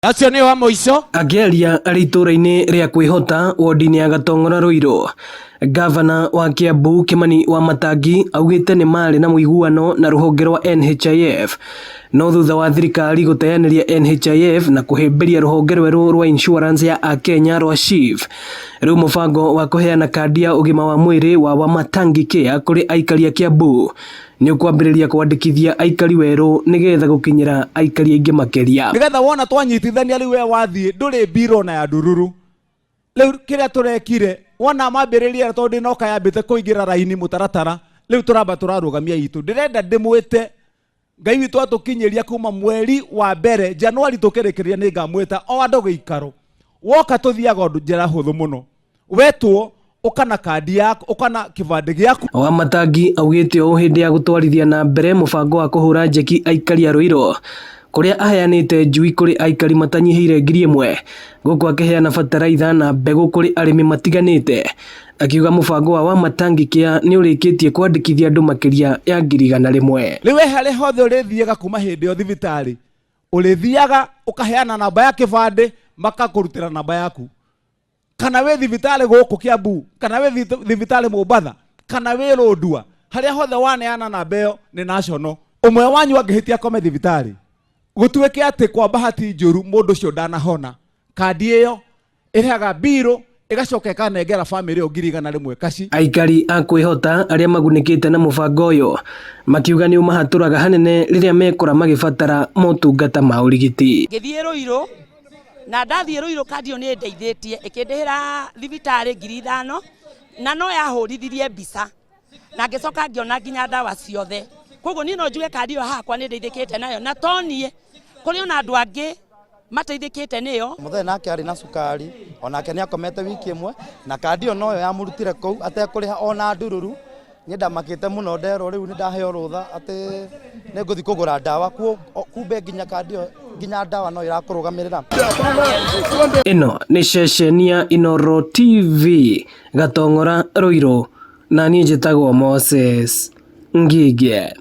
Acio nĩo a mũico. Akĩaria arĩ itũũra-inĩ rĩa Kwĩhota wodi-inĩ ya Gatong'ora Ruiru, ngavana wa Kiambu Kimani Wamatangi augĩte nĩ marĩ na mũiguano na rũhonge rwa NHIF no thutha wa thirikari gũteanĩria NHIF na kũhĩmbĩria rũhonge rwerũ rwa insurance ya akenya rwa SHIF, rĩu mũbango wa kũheana kandi ya ũgima wa mwĩrĩ wa Wamatangi Care kũrĩ aikari a Kiambu nĩ ũkwambĩrĩria kwandĩkithia aikari werũ nĩgetha gũkinyĩra aikari aingĩ makĩria. Nigetha wona twanyitithania rĩu we wathiĩ ndũrĩ mbiro na ya ndururu. Rĩu kĩrĩa tũrekire wona mambĩrĩria tondũ ndĩnoka yambĩte kũingĩra raini mũtaratara, rĩu tũramba tũrarũgamia itũ. Ndĩrenda ndĩmwĩte Ngai witũ atũkinyĩria kuma mweri wa mbere Januari tũkĩrĩkĩrĩria nĩ ngamwĩta o andũ gĩikaro. Woka tũthiaga ũndũ njĩra hũthũ mũno. Wetwo ũka na kandi yaku, ũka na kĩbandĩ gĩaku. Wamatangi augĩte ũũ hĩndĩ ya gũtwarithia na mbere mũbango wa kũhũra njeki aikari a Ruiru kũrĩa aheanĩte njui kũrĩ aikari matanyihĩire 1000 gũkũ akĩheana bataraitha na mbegũ kũrĩ arĩmi matiganĩte akiuga mũbango wa Wamatangi Care nĩ ũrĩkĩtie kwandĩkithia andũ makĩria ya 100,000. Rĩu we harĩa hothe ũrĩthiaga kuma hĩndĩ ĩyo thibitarĩ ũrĩthiaga ũkaheana namba ya kĩbandĩ makakũrutĩra namba yaku, kana wĩ thibitarĩ gũkũ Kiambu, kana wĩ thibitarĩ Mombatha, kana wĩ Lodwar, harĩa hothe waneana namba ĩyo nĩ national. Ũmwe wanyu angĩhĩtia akome thibitarĩ gũtuĩke atĩ kwa bahati njũru mũndũ ũcio ndanahona, kandi ĩyo ĩrĩhaga mbirũ ĩgacoka ĩkanengera bamĩrĩ ĩyo 100,000 kaci. Aikari a Kwĩhota arĩa magunĩkĩte na mũbango ũyũ makiuga nĩ ũmahatũraga hanene rĩrĩa mekora magĩbatara motungata ma ũrigiti. Ngĩthiĩ Ruiru na ndathiĩ Ruiru kandi ĩyo nĩ ĩndeithĩtie ĩkĩndĩhĩra thibitarĩ 5,000 na no yahũrithirie mbica na ngĩcoka ngĩona nginya ndawa ciothe. Koguo niĩ no njuge kandi ĩyo hakwa nĩ ndeithĩkĩte nayo, na to niĩ, kũrĩ ona andũ angĩ mateithĩkĩte nĩyo. Mũthee nake arĩ na cukari, onake nĩ akomete wiki ĩmwe, na kandi ĩyo noyo yamũrutire kũu atekũrĩha ona ndururu. Niĩ ndamakĩte mũno nderwo rĩu nĩ ndaheo rũtha atĩ nĩ ngũthiĩ kũgũra ndawa, kumbe nginya kandi ĩyo nginya ndawa no ĩrakũrũgamĩrĩra. Ĩno nĩ ceceni ya Inooro TV Gatong'ora Ruiru, na niĩ njĩtagwo Moses Ngige.